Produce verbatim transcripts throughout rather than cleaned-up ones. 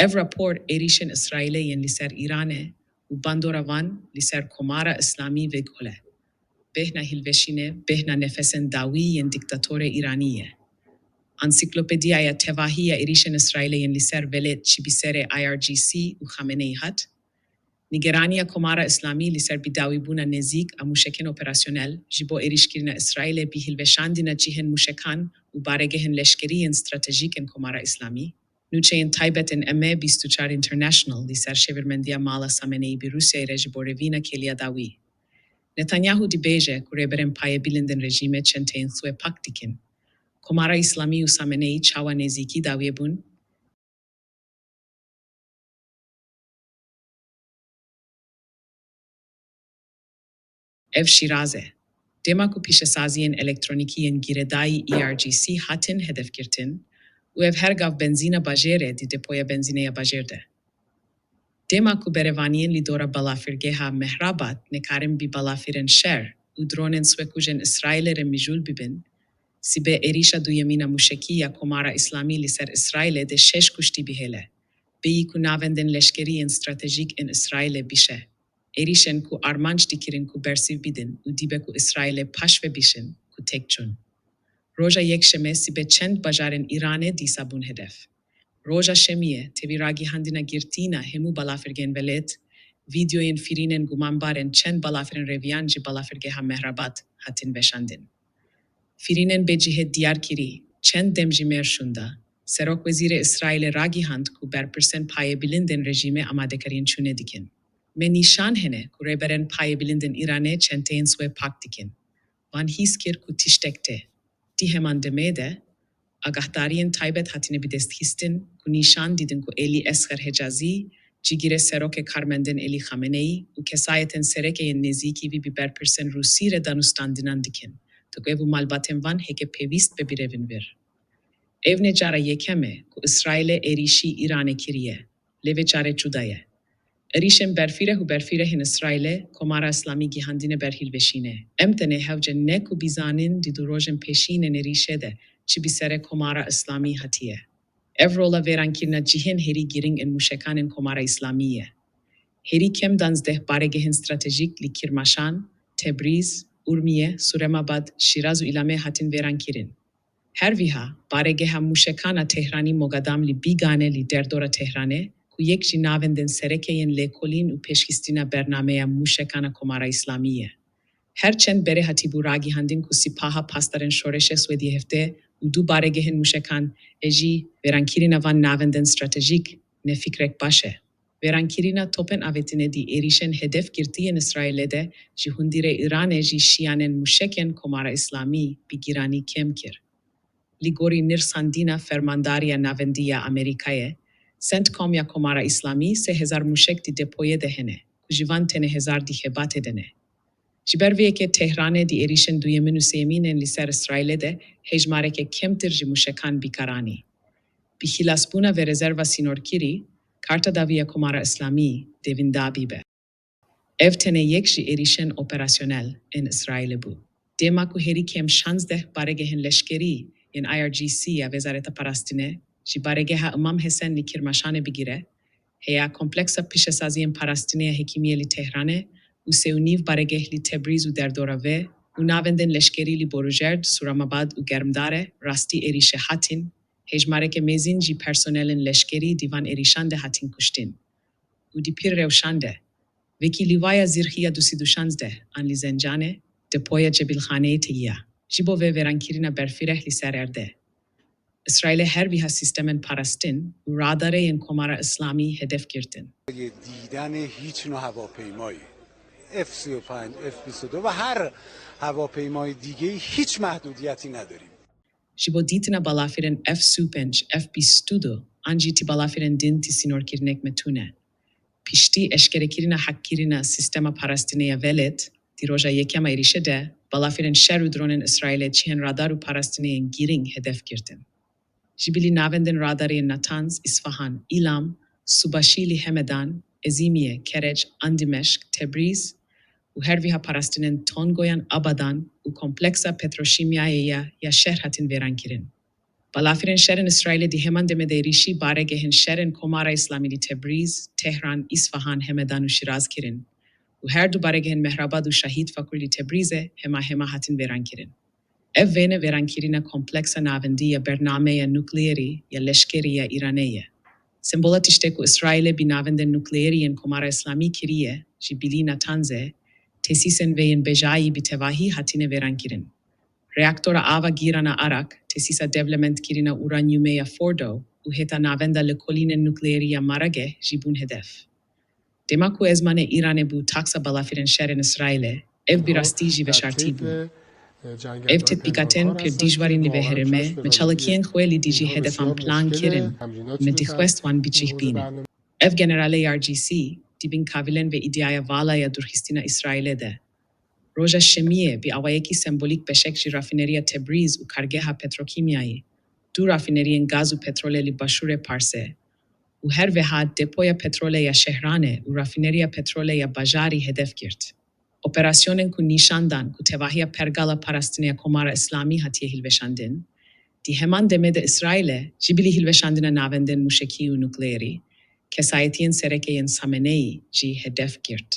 Ev rapor êrîşên Îsraîlê yên li ser Îranê û bandora wan li ser Komara Îslamî vegol e. Bêhna hilweşînê, bêhna nefesên dawî yên dîktatorê Îranî ye. Ansîklopediyaya tevahî ya êrîşên Îsraîlê yên li ser welêt çi bi serê I R G C û Xameneî hat. Nîgeraniya Komara Îslamî li ser bidawîbûna nêzîk a mûşekên operasyonel ji bo êrîşkirina Îsraîlê bi hilweşandina cihên mûşekan û baregehên leşkerî yên stratejîk ên Komara Îslamî. Nûçeyên taybet ên M bîst û çar International li ser şêwirmendiya mala Xameneî bi Rûsyayê re ji bo rêvîna kêliya dawî. Netanyahu dibêje ku rêberên payebilind ên rejîmê çenteyên xwe pak dikin. Komara Îslamî û Xameneî çawa nêzîkî dawiyê bûn? Ev Şîraz e. Dema ku pîşesaziyên elektronîkî yên girêdayî E R G C hatin hedefgirtin û ev her gav benzîna bajêrê di depoya benzînê ya bajêr de. Dema ku berevaniyên li dora balafirgeha Mehrabad nekarin bi balafirên şer û dronên swekujên Îsraîlê re mijûl bibin, sibê êrîşa duyemîn a mûşekî ya Komara Îslamî li ser Îsraîlê de şeş kuştî bihêle, bêyî ku navendên leşkerî yên stratejîk ên Îsraîlê bişe. Êrîşên ku armanc dikirin ku bersîv bidin û dibe ku Îsraîlê paşve bişin ku têk çûn. Roja Yekşemê sibê çend bajarên Îranê dîsa bûn hedef. Roja Şemiyê tevî ragihandina girtina hemû balafirgên welêt, vîdeoyên firînên gumanbar ên çend balafirên rêviyan ji balafirgeha Mehrabad hatin veşandin. Firînên bê cihê diyar kirî, çend dem ji mêr şûnda, Serokwezîrê Îsraîlê ragihand ku berpirsên payebilind ên rejîmê amadekariyên çûnê dikin. Me nîşan hene ku rêberên payebilind ên Îranê çenteyên swê pak dikin. Wan hîs kir ku tiştek tê. Di heman demê de, agahdariyên taybet hatine bidestxistin ku nîşan didin ku Elî Esxer Hecazî, cigîrê serokê karmendên Elî Xameneî û kesayetên sereke yên nêzîkî vî bi berpirsên Rûsî re danûstandinan dikin, dikwe û malbatên van heke pêwîst be birevin vir. Ev ne cara yekem e ku Îsraîlê êrîşî Îranê kiriye, lê vê carê cuda ye. Êrîşên berfireh û berfirehên Îsraîlê Komara Îslamî gihandine ber hilweşînê. Em tenê hewce ne ku bizanin di du rojên pêşînên êrîşê de çi bi serê Komara Îslamî hatiye. Ev rola vêrankirina cihên herî girîng ên mûşekan ên Komara Îslamî ye. Herî kem danzdeh baregehên stratejîk li Kirmaşan, Tebrîz, Urmiye, Suremabad, Şîraz û Îlamê hatin vêrankirin. Her wiha, baregeha mûşekan a Tehranî Mogadam li Bîganê li derdora Tehranê, ku yek ji navendên sereke yên lêkolîn û pêşxistina bernameya mûşekan a Komara Îslamî ye. Her çend berê hatibû ragihandin ku Sipaha Pasdarên Şoreşê Swêdiyê hevdeh û du baregehên mûşekan ê jî vêrankirina van navendên stratejîk ne fikrek baş e. Vêrankirina topên avêtinê di êrîşên hedef girtî yên Îsraîlê de ji hundirê Îranê jî şiyanên mûşekên Komara Îslamî bi giranî kêm kir. Li gorî nirsandina Fermandariya Navendî ya Amerîkayê, CENTCOM ya Komara Îslamî sê hezar mûşek di depoyê de hene, ku ji van tenê hezar di xebatê de ne. Ji ber vê yekê Tehranê di êrîşên duyemîn û sêyemîn ên li ser Îsraîlê de hejmareke kêmtir ji mûşekan bi kar anî. Bi xilasbûna vê rezerva sînorkirî, karta dawî ya Komara Îslamî dê winda bibe. Ev tenê yek ji êrîşên operasyonel ên Îsraîlê bû. Dema ku herî kêm şazdeh baregehên leşkerî yên I R G C ya Wezareta Parastinê, ji baregeha Imam Hesen li Kirmaşanê bigire, heya kompleksa pîşesaziyên parastinê ya hekîmiyê li Tehranê û sê û nîv baregeh li Tebrîz û derdora vê û navendên leşkerî li Borujerd, Suramabad û Germdare rastî êrîşê hatin, hejmareke mezin jî personelên leşkerî di van êrîşan de hatin kuştin. Û di pir rewşan de, wekî lîvaya zirxî ya du sed û şazdeh an li Zencanê, depoya Cebilxaneyê teyiya. Ji bo vê vêrankirina berfireh li ser erdê, Îsraîlê her wiha sîstemên parastin û radarê yên Komara Îslamî hedef girtin. دیدن هیچ نوع هواپیمایی، F سی و پنج، F بیست و دو و هر هواپیمای دیگه‌ای هیچ محدودیتی نداریم. Ji bo dîtina balafirên F sî û pênc, F bîst û du an jî ti balafirên din ti sînorkirinek me tune. Piştî eşkerekirina hekkirina sîstema parastinê ya Velet, di roja yekem a êrîşê de, balafirên şer û dronên Îsraîlê cihên radar û parastinê yên girîng hedef girtin. Ji bilî navendên radarê yên Natanz, Îsfahan, Îlam, Subaşî li Hemedan, Ezîmiye, Kerec, an Dimeşq, Tebrîz û her wiha parastinên Tongoyan Abadan û kompleksa petroşîmyayê ya ya şehr hatin vêrankirin. Balafirên şerên Îsraîlê di heman demê de êrîşî baregehên şerên Komara Îslamî li Tebrîz, Tehran, Îsfahan, Hemedan û Şîraz kirin û her du baregehên Mehrabad û Şehîd Fakur li Tebrîzê hema hema hatin vêrankirin. Ev wêne vêrankirina kompleksa navendî ya bernameya nukleerî ya leşkerî ya Îranê ye. Sembola tiştê ku Îsraîlê bi navendên nukleerî yên Komara Îslamî kiriye, ji bilî Natanzê, tesîsên vê yên bejayî bi tevahî hatine vêrankirin. Reaktora ava gîrana Arak, tesîsa dewlemendkirina uranyumê ya Fordo û hêta navenda lêkolînên nukleerî ya Marageh jî bûn hedef. Dema ku ezmanê Îranê bû taksa balafirên şerên Îsraîlê, ev bi rastî jî veşartî bû. Ev tetbîkatên pir dijwarîn li vê herêmê me çalakiyên xwe li dijî hedefan plan kirin, me dixwest wan bi cih bînin. Ev generalê R G C di bin kavilên vê îdiaya vala ya dûrxistina Îsraîlê de. Roja Şemiyê bi awayekî sembolîk beşek ji rafîneriya Tebrîz û kargeha petrokîmyayî, du rafîneriyên gaz û petrolê li başûrê Parsê û her wiha depoya petrolê ya Şehranê û rafîneriya petrolê ya bajarî hedef girt. Operasyonên ku nîşan dan ku tevahiya pergala parastinê ya Komara Îslamî hatiye hilweşandin, di heman demê de Îsraîlê jî bilî hilweşandina navendên mûşekî û nukleerî, kesayetiyên sereke yên Sameneyî jî hedef girt.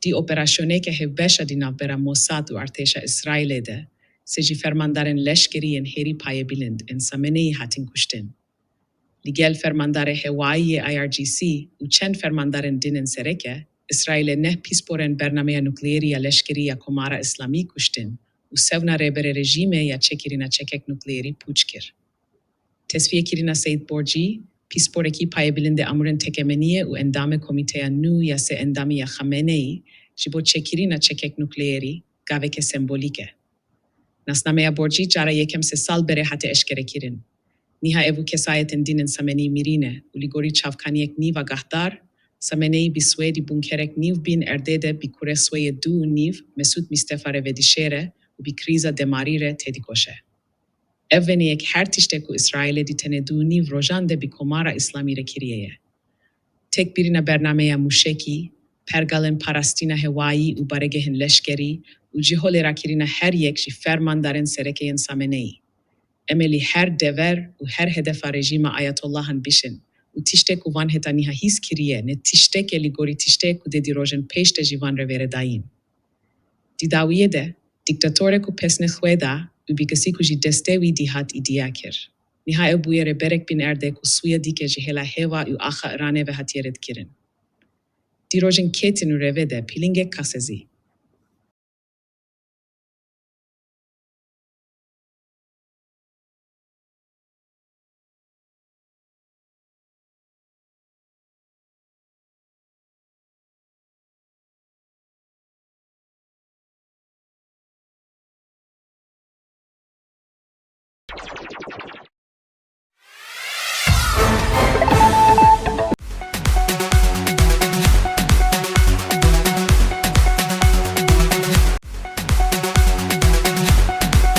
Di operasyoneke hevbeş a di navbera Mossad û artêşa Îsraîlê de, sê ji fermandarên leşkerî yên hêrî payebilind ên Sameneyî hatin kuştin. Li gel fermandarê hewayî yê I R G C û çend fermandarên din ên sereke, Îsraîlê neh pîsporên bernameya nukleerî ya leşkerî ya Komara Îslamî kuştin û sewna rêberê rejîmê ya çêkirina çekek nukleerî pûç kir. Tesfiyekirina Seyîd Borcî, pîsporekî payebilind ê amûrên tekemeniyê û endamê Komîteya Nû ya Sê Endamî ya Xameneyî, ji bo çêkirina çekek nukleerî gaveke sembolîk e. Nasnameya Borcî cara yekem sê sal berê hate eşkerekirin. Niha ev û kesayetên din ên Sameneyî mirî ne û li gorî çavkaniyek nîv agahdar, Sameneyî bi Swêdî bunkerek nîv bin erdê de bi kurê Swêyê du û nîv Mesûd Mîstefa re vedişêre û bi krîza demarî re têdikoşe. Ev wêneyek her tiştê ku Îsraîlê di tenê du û nîv rojan de bi Komara Îslamî re kiriye ye. Têkbirina bernameya mûşekî, pergalên parastina hewayî û baregehên leşkerî û ciholêrakirina her yek ji fermandarên sereke yên Sameneyî. Em ê li her dever û her hedefa rejîma Ayatollahan bişin û tiştê ku van heta niha hîs kiriye ne tiştek e li gorî tiştê ku dê di rojên pêş de ji van re vêre dayîn. Di dawiyê de, dîktatorek ku pesnê xwe da û bi kesî ku ji destê wî dihat îdiya kir. Niha ew bûye rêberek bin erdê ku sûya dike ji hêla hêva û axa Îranê ve hatiye redkirin. Di rojên kêtin û revê de pîlingek kasezî,